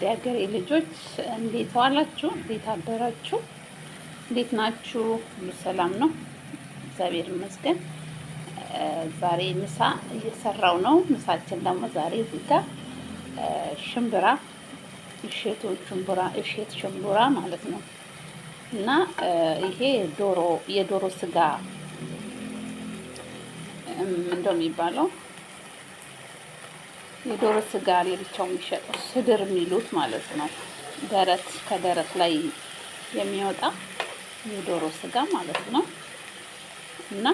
ውድ የሀገሬ ልጆች እንዴት ዋላችሁ? እንዴት አደራችሁ? እንዴት ናችሁ? ሁሉ ሰላም ነው? እግዚአብሔር ይመስገን። ዛሬ ምሳ እየሰራው ነው። ምሳችን ደግሞ ዛሬ እዚህ ጋር ሽምብራ እሸቱ ሽምብራ እሸት ሽምብራ ማለት ነው እና ይሄ ዶሮ የዶሮ ስጋ እንደው የሚባለው የዶሮ ስጋ ለብቻው የሚሸጠው ስድር የሚሉት ማለት ነው። ደረት ከደረት ላይ የሚወጣ የዶሮ ስጋ ማለት ነው እና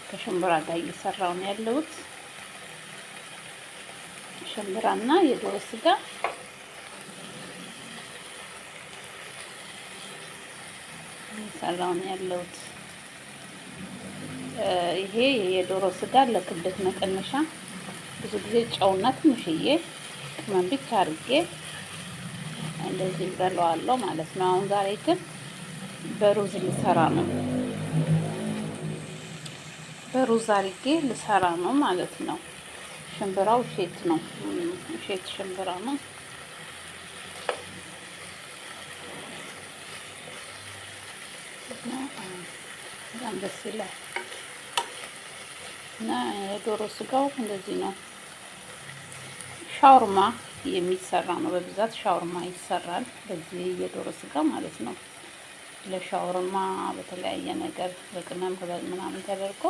ከሽምብራ ጋር እየሰራው ነው ያለሁት። ሽምብራና የዶሮ ስጋ እየሰራው ነው ያለሁት። ይሄ የዶሮ ስጋ ለክብደት መቀነሻ ብዙ ጊዜ ጨውና ትንሽዬ ቅመም ብቻ አድርጌ እንደዚህ በለዋለሁ ማለት ነው። አሁን ዛሬ ግን በሩዝ ልሰራ ነው። በሩዝ አድርጌ ልሰራ ነው ማለት ነው። ሽምብራው እሸት ነው። እሸት ሽምብራ ነው። በጣም ደስ ይላል። እና የዶሮ ስጋው እንደዚህ ነው። ሻውርማ የሚሰራ ነው። በብዛት ሻውርማ ይሰራል በዚህ የዶሮ ስጋ ማለት ነው። ለሻውርማ በተለያየ ነገር በቅመም ምናምን ተደርጎ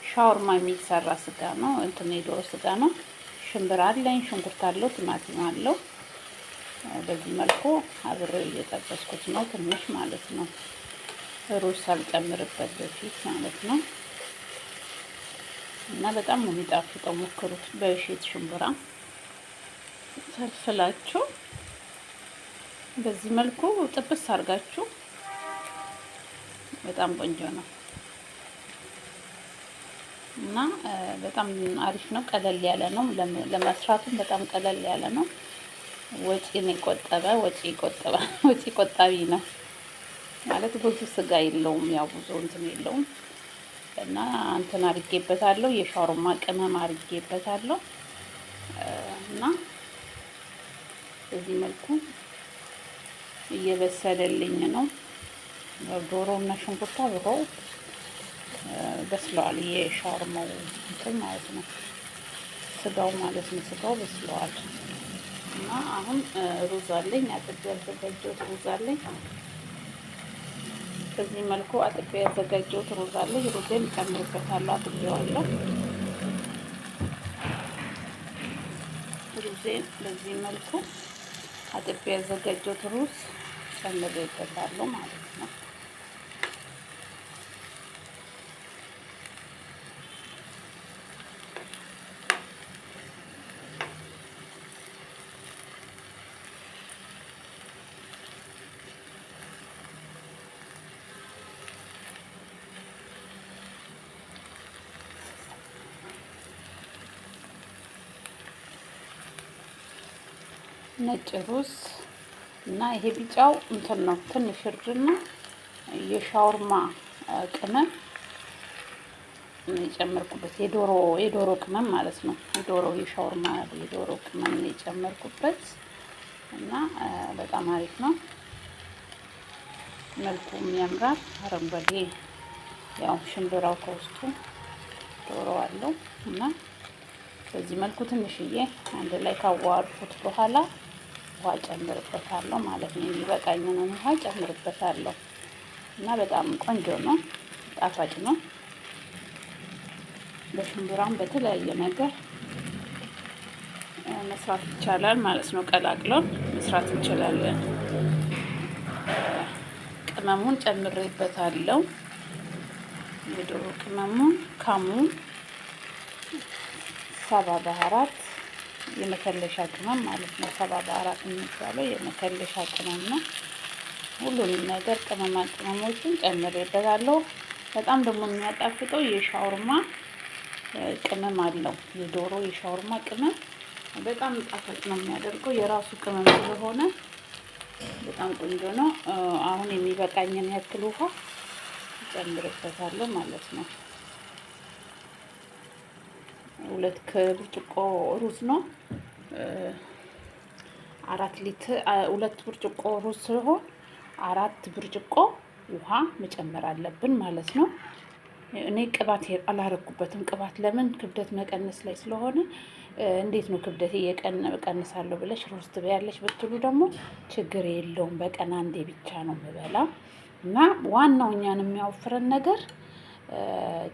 ሻውርማ የሚሰራ ስጋ ነው። እንትን የዶሮ ስጋ ነው። ሽምብራ አለኝ፣ ሽንኩርት አለው፣ ቲማቲም አለው። በዚህ መልኩ አብሬው እየጠበስኩት ነው ትንሽ ማለት ነው። ሩዝ ሳልጨምርበት በፊት ማለት ነው። እና በጣም ነው የሚጣፍጠው። ሞክሩት። በእሸት ሽምብራ ፈልፍላችሁ በዚህ መልኩ ጥብስ አድርጋችሁ በጣም ቆንጆ ነው እና በጣም አሪፍ ነው። ቀለል ያለ ነው ለመስራቱም በጣም ቀለል ያለ ነው። ወጪን የቆጠበ ወጪ ቆጠበ ወጪ ቆጣቢ ነው ማለት ብዙ ስጋ የለውም፣ ያው ብዙ እንትን የለውም እና እንትን አድርጌበታለሁ፣ የሻወርማ ቅመም አድርጌበታለሁ እና በዚህ መልኩ እየበሰለልኝ ነው። ዶሮ እና ሽንኩርቱ አብረው በስለዋል። የሻወርማው እንትን ማለት ነው ስጋው ማለት ነው። ስጋው በስለዋል እና አሁን ሩዝ አለኝ፣ አጥቤ ያዘጋጀሁት ሩዝ አለኝ። በዚህ መልኩ አጥቤ ያዘጋጀሁት ሩዝ አለኝ። ሩዜን እጨምርበታለሁ፣ አጥቤዋለሁ። ሩዜን በዚህ መልኩ አጥቤ ያዘጋጀሁት ሩዝ ጨምሬበታለሁ ማለት ነው። ነጭ ሩዝ እና ይሄ ቢጫው እንትን ነው፣ ትንሽ እርድና የሻወርማ ቅመም የጨመርኩበት የዶሮ ቅመም ማለት ነው። የዶሮ የሻወርማ የዶሮ ቅመም የጨመርኩበት እና በጣም አሪፍ ነው። መልኩም ያምራል። አረንጓዴ ያው ሽምብራው ከውስጡ ዶሮ አለው እና በዚህ መልኩ ትንሽዬ አንድ ላይ ካዋሃድኩት በኋላ ውሃ ጨምርበታለሁ ማለት ነው። የሚበቃኝን ውሃ ጨምርበታለሁ እና በጣም ቆንጆ ነው፣ ጣፋጭ ነው። በሽምብራም በተለያየ ነገር መስራት ይቻላል ማለት ነው። ቀላቅለን መስራት እንችላለን። ቅመሙን ጨምሬበታለሁ። የዶሮ ቅመሙን ካሙን፣ ሰባ ባህራት የመከለሻ ቅመም ማለት ነው። ሰባ ባህራት የሚባለው የመከለሻ ቅመም ነው። ሁሉንም ነገር ቅመማ ቅመሞችን ጨምሬበታለሁ። በጣም ደግሞ የሚያጣፍጠው የሻውርማ ቅመም አለው። የዶሮ የሻውርማ ቅመም በጣም ጣፋጭ ነው የሚያደርገው የራሱ ቅመም ስለሆነ በጣም ቆንጆ ነው። አሁን የሚበቃኝን ያክል ውሃ ጨምርበታለሁ ማለት ነው። 2 ብርጭቆ ሩዝ ነው። 4 ሊትር 2 ብርጭቆ ሩዝ ሲሆን 4 ብርጭቆ ውሃ መጨመር አለብን ማለት ነው። እኔ ቅባት አላረኩበትም። ቅባት ለምን ክብደት መቀነስ ላይ ስለሆነ እንዴት ነው ክብደት እየቀንሳለሁ ብለሽ ሩዝ ትበያለሽ ብትሉ ደግሞ ችግር የለውም። በቀን አንዴ ብቻ ነው የምበላ እና ዋናው እኛን የሚያወፍረን ነገር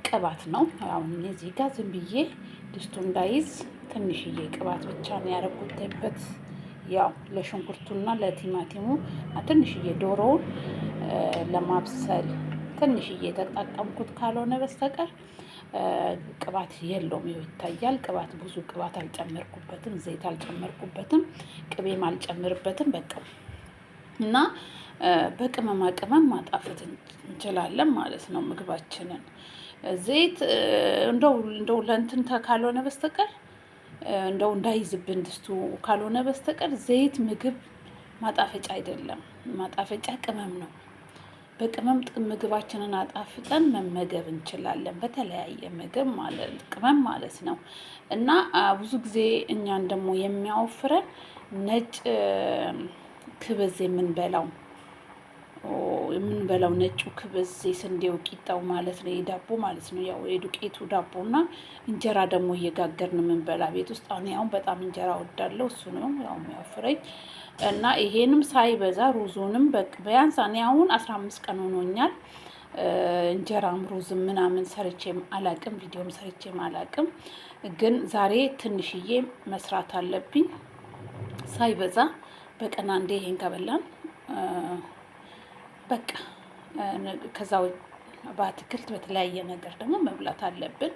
ቅባት ነው። አሁን እዚህ ጋር ዝም ብዬ ድስቱ እንዳይዝ ትንሽዬ ቅባት ብቻ ነው ያረኩበት። ያው ለሽንኩርቱና ለቲማቲሙ ትንሽዬ ዶሮውን ለማብሰል ትንሽዬ የተጠቀምኩት ካልሆነ በስተቀር ቅባት የለውም። ይኸው ይታያል። ቅባት ብዙ ቅባት አልጨመርኩበትም፣ ዘይት አልጨመርኩበትም፣ ቅቤም አልጨምርበትም። በቃ እና በቅመማ ቅመም ማጣፈጥ እንችላለን ማለት ነው ምግባችንን። ዘይት እንደው እንደው ለእንትን ካልሆነ በስተቀር እንደው እንዳይዝብን ድስቱ ካልሆነ በስተቀር ዘይት ምግብ ማጣፈጫ አይደለም። ማጣፈጫ ቅመም ነው። በቅመም ምግባችንን አጣፍጠን መመገብ እንችላለን። በተለያየ ምግብ ማለት ቅመም ማለት ነው። እና ብዙ ጊዜ እኛን ደግሞ የሚያወፍረን ነጭ ክብዝ የምንበላው ነጩ ክብዝ የስንዴው ቂጣው ማለት ነው፣ የዳቦ ማለት ነው። ያው የዱቄቱ ዳቦ እና እንጀራ ደግሞ እየጋገርን የምንበላ ቤት ውስጥ አሁን በጣም እንጀራ እወዳለሁ። እሱ ነው ያው የሚያወፍረኝ። እና ይሄንም ሳይበዛ ሩዙንም ቢያንስ እኔ አሁን 15 ቀን ሆኖኛል። እንጀራም ሩዝም ምናምን ሰርቼም አላቅም፣ ቪዲዮም ሰርቼም አላቅም። ግን ዛሬ ትንሽዬ መስራት አለብኝ ሳይበዛ። በቀን አንዴ ይሄን ከበላን በቃ ከዛ በአትክልት በተለያየ ነገር ደግሞ መብላት አለብን።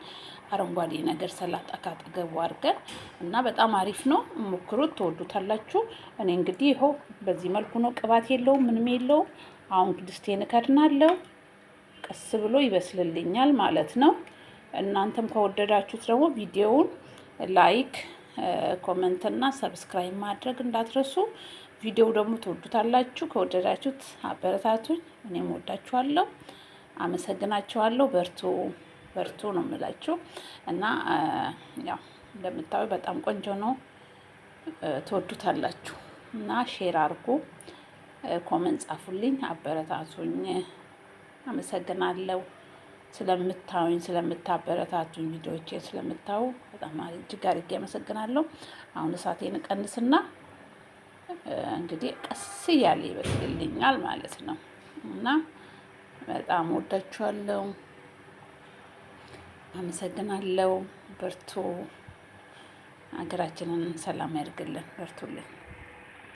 አረንጓዴ ነገር ሰላጣ ካጠገቡ አድርገን እና በጣም አሪፍ ነው። ሞክሩት፣ ትወዱታላችሁ። እኔ እንግዲህ ይኸው በዚህ መልኩ ነው። ቅባት የለውም፣ ምንም የለውም። አሁን ድስቴን እከድናለሁ። ቀስ ብሎ ይበስልልኛል ማለት ነው። እናንተም ከወደዳችሁት ደግሞ ቪዲዮውን like፣ comment እና subscribe ማድረግ እንዳትረሱ። ቪዲዮው ደግሞ ትወዱታላችሁ። ከወደዳችሁት አበረታቱኝ። እኔም ወዳችኋለሁ፣ አመሰግናችኋለሁ። በርቱ በርቱ ነው የምላችሁ። እና ያው እንደምታዩ በጣም ቆንጆ ነው፣ ትወዱታላችሁ። እና share አድርጉ፣ comment ጻፉልኝ፣ አበረታቱኝ። አመሰግናለሁ ስለምታዩኝ፣ ስለምታበረታቱኝ፣ ቪዲዮዎቼን ስለምታዩ በጣም እጅግ አድርጌ አመሰግናለሁ። አሁን እሳቴን እቀንስና እንግዲህ ቀስ እያለ ይበስልልኛል ማለት ነው። እና በጣም ወዳችኋለሁ፣ አመሰግናለሁ። በርቱ፣ ሀገራችንን ሰላም ያድርግልን። በርቱልኝ።